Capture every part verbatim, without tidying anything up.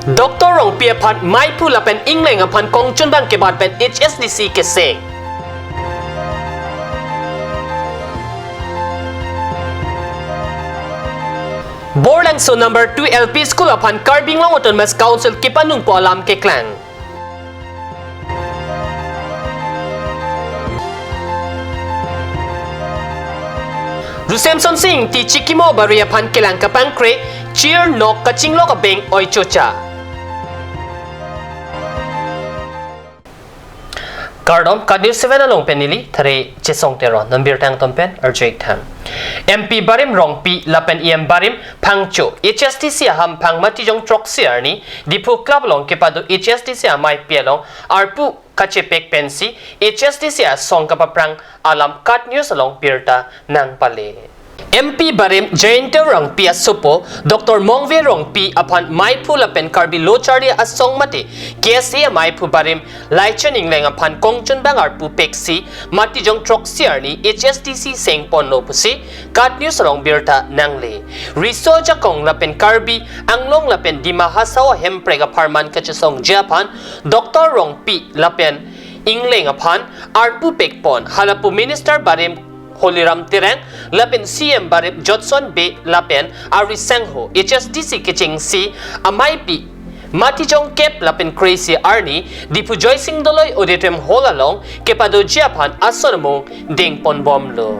Doctor Rongpi aphan maiphu lapen ingleng aphan kongchunbang kebat pen H S D C keseng. Borlangso number two L P School aphan Karbi Anglong Autonomous Council kepanungpo alam keklang. Rusemson Sing Ingti Chikimo Bari aphan kelang kapangkre, chir nok kachinglok abeng oi chocha. Kardom, KAT News seven along pen neli Thare Chesong Teron, non birta angton pen arju-ik tha. M P barim Rongpi lapen E M barim Phangcho H S D C ahamphang matijong throksi arni Diphu Club along kepado H S D C amaipi along arpu kachepek pensi H S D C asong kapaphrang alam KAT News along birta nangpale. M P barim Jayanta Rongpi asopo Doctor Mongve Rongpi aphan maiphu lapen Karbi Lo Charli Asong mate K S A maiphu barim Laichon Ingleng aphan kongchunbang arpu peksi matijong throksi arni H S D C sengponlo pusi KAT News along birta nangle. Riso ajakong lapen Karbi Anglong lapen Dima Hasao ahemprek apharman kachesongji aphan Doctor Rongpi lapen Ingleng aphan arpu pekpon, halapu Minister barim Holiram Terang lapen C M barim Jotson Bey lapen arisangho H S D C kechengsi amaipi matijong kep lapen kre-isi arni Diphu Joysing Doloi Auditorium Hall along kepadoji aphan ason amung dengponbomlo.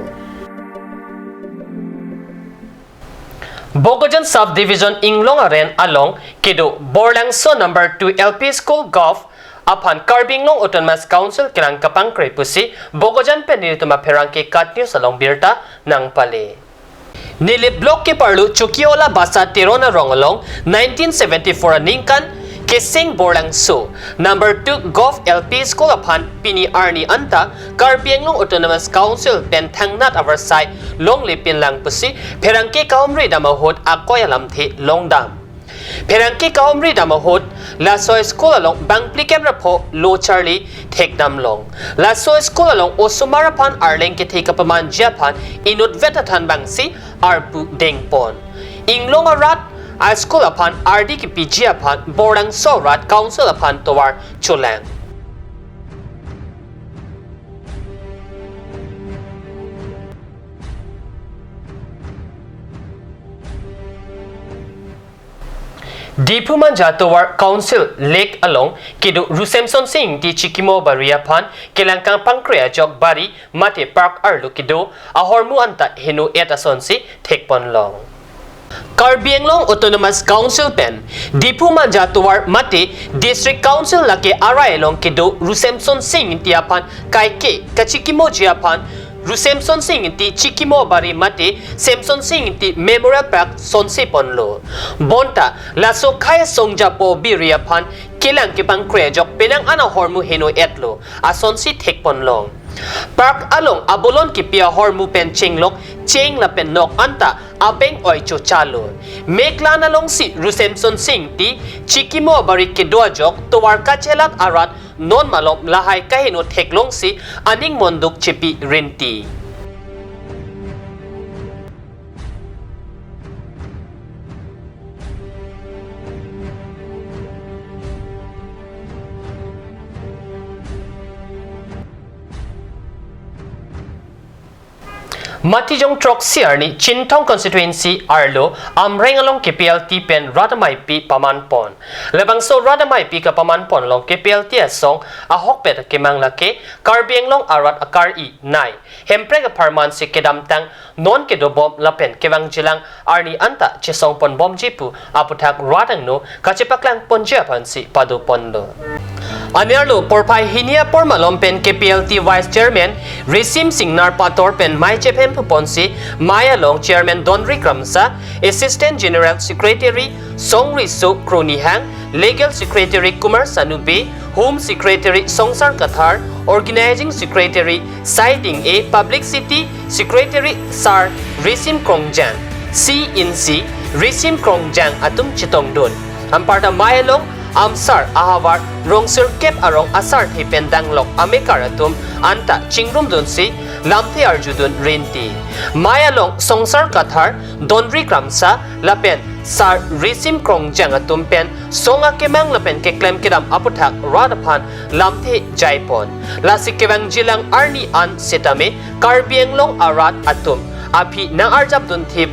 Bokajan Sub Division Inglong Aren along kedo Borlangso number two L P School Golf aphan Karbi Anglong Autonomous Council kelang kapangkre pusi Bokajan pen nelitum apherangke KAT News along birta nangpale. Nilip Block keparlo Chokiola Basa Teron arong along nineteen seventy-four aningkan keseng Borlangso number two Golf L P School aphan pini arni anta Karbi Anglong Autonomous Council pen thangnat avarsai longle pinlang pusi pherangke kahumri dam ahut akoi alamthe longdam. Pherangke kahumri dam ahut laso school along bangphli kep ra pho lo charli thekdam long. Laso school along osomar aphan arleng kethe kapamanji aphan inutvet athan abangsi arpu dengpon. Inglong arat a school aphan ardi kepiji aphan Borlangso arat council aphan tovar cholang. Diphu Manja tovar Council Lake along kedo Rusemson Sing Ingti Chikimo Bari aphan kelang kapangkre ajok bari mate park arlo kedo ahormu anta heno et asonsi thekpon long. Karbi Anglong Autonomous Council pen Diphu Manja tovar mate District Council lake arai along kedo Rusemson Sing Ingti aphan kaike kachikimoji aphan Rusemson Sing Ingti Chikimo Bari mate Semson Sing Ingti Memorial Park sonse ponlo. Bonta laso khei songjapo biri aphan kelang kepangkre ajok penang an ahormu heno etlo asonsi thekpon long. Park along abolon kipi ahormu pen chenglok cheng lapen nok anta abeng oi chochalo. Meklan alongsi Rusemson Sing Ingti Chikimo Bari kedo ajok tovar kachelat arat non malom lahai kaheno theklongsi aning monduk chepi rinti. Matijong throksi arni Chinthong constituency arlo Amreng along K P L T pen rat ameipi paman pon. Labangso rat ameipi kapaman pon along K P L T asong ahokpet kemang lake Karbi Anglong arat akar-i nei Hemprek apharman si kedamtang non kedobom lapen kevangjilang arni anta chesong ponbomji pu aputhak rat angno kachepaklang ponji aphansi pado ponlo. Anerlo porphai hini apor malom pen K P L T Vice Chairman Risim Singnar Pator pen mei chephem pu ponsi mei along Chairman Donri Kramsa, Assistant General Secretary Songriso Kronihang, Legal Secretary Kumar Sanu Bey, Home Secretary Songsar Kathar, Organizing Secretary Sai Ding-e, Publicity Secretary Sar Risim Krongjang, C N C Risim Krongjang atum chetongdun. Anparta mei along amsar ahavar rong sirkep arong asarthe pen danglok amekar atum anta chingrumdunsi lamthe arjudun rinti. Mei along Songsar Kathar, Donri Kramsa lapen Sar Risim Krongjang atum pen song akemang lapen keklem kedam aputhak rat aphan lamthe jaipon. Lasi kevangjilang arni an sitame Karbi Anglong arat atum aphi nang-arjapdun thip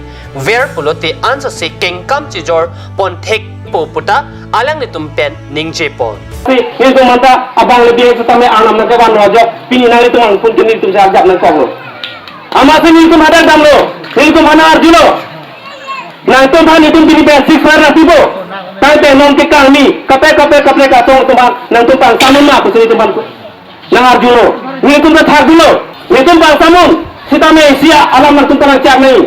ver pulote ansose kengkam chijor pon thekpo puta alanglitum pen ningjepon. Si, nelitum manta abang le biang sitame arnam nangkevan rojok, pini nanglitum angpun ke nelitum si arjap nangkoklo. Amatsi nelitum hadak damlo, nelitum aphan arjulo. Nangtum aphan nelitum pini pen six fire nangpipo. Tangte non ke kangni, kaprek kaprek kaprek asong atum aphan, nangtum pangsamun ma pusi nelitum aphan nang-arjulo. Nelitum ta thakdunlo. Nelitum pangsamun, sitame isi alam nangtum ta nangchak nai.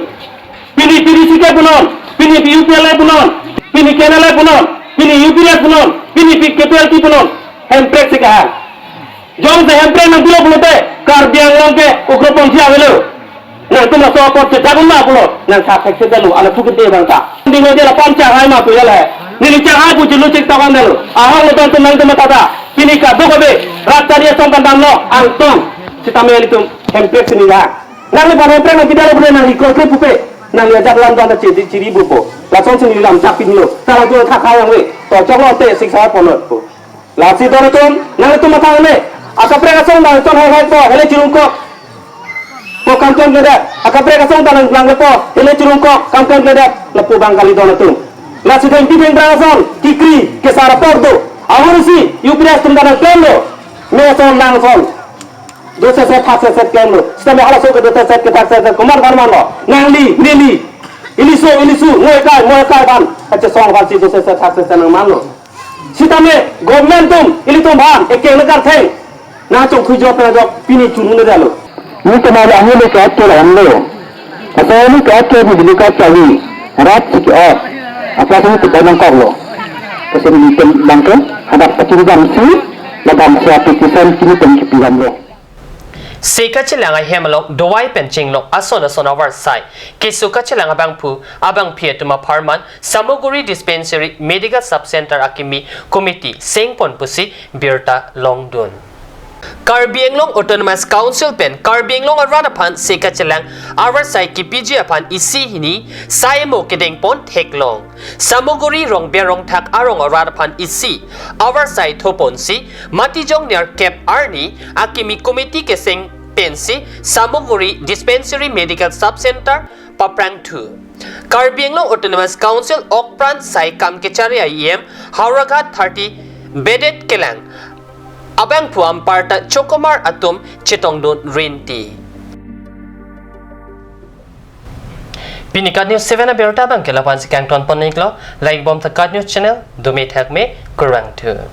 Pini P D C ke punon, pini P U P L A punon, pini K N L A punon, pini U P D F punon, pini P K P L T punon. Hemprek si kahang. Jongsi hemprek nangpilo pulote, Karbi Anglong ke ugroponthi avelo. Nangtum laso apot chethak un ma pulo, nang sa thek se dalo, ala phukin te bang ta. Ding de la pam chak hai ma pu ya le. Neli chak hai pu chulu chek ta kan dalo. Ahong lo tontum nangtum mata ta. Pini kadokave, rat tari asong kan damlo, angtong. Sitame nelitum hemprek si nila. Nangliphan hemprek nangpidalo pulote nang request le pupe. Nangli ajak lam don ta chiri chiri bupo. Lasonsi neli lam chak pinlo. Sarang tu thak hai yang we. To choklo te six fire ponlo pu. Lasi don atum, nanglitum matha ne. Akaprek asong nangchon hai hai po, hele chirungkok. Po kam klem kledet. Akaprek asong ta nang nanglepo, hele chirungkok, kam klem kledet. Lapu bang kali don atum. Lasi thengpi thengphrang ason, kekri, kesar apor do. Ahorsi, U P D F atum ta nangklemlo. Me ason, lang ason. Do se se thak se se klemlo. Sitame halaso ke do se se ke thak se se komat van vanlo. Nangli, neli. Iliso, ilisu, ngoi kai, moi kai van. Kachesong vansi do se se thak se se nangmanlo. Sitame government atum, ilitum aphan, ekeng lekar theng. Nangchongkhui jok na jok, pini chunun dalo. Nelitum ahile ke ato la lo. Asal neli ke ato di beli ka chali. Rat si ke-ot. Apa sini tu nangkoklo. Kasi nelitum bangke, hadak pachiri damsi, labangso application kini pen kipi damlo. Se kachelang ahem along dovai pen chinglok ason ason avarsai keso kachelang abangphu abangphi atum apharman Samuguri Dispensary Medical Sub Center akimi committee sengpon pusi birta longdun. Karbi Anglong Autonomous Council pen Karbi Anglong arat aphan se kachelang avarsai kipiji aphan isi hini sai mo kedengpon theklong. Samuguri Rongber Rongthak arong arat aphan isi avarsai thoponsi Matijong nerkep arni akimi committee keseng pensi Samuguri Dispensary Medical Sub Center paprangthu. Karbi Anglong Autonomous Council Okpran Saikam Kechari I E M Howraghat thirty bedet kelang abangphu amparta chokomar atum chetongdun rinti. Pini KAT News seven abirta abangke lapu-ansi kangtonpon iklo, like bom ta KAT News channel, dome thakme, kurvangthu.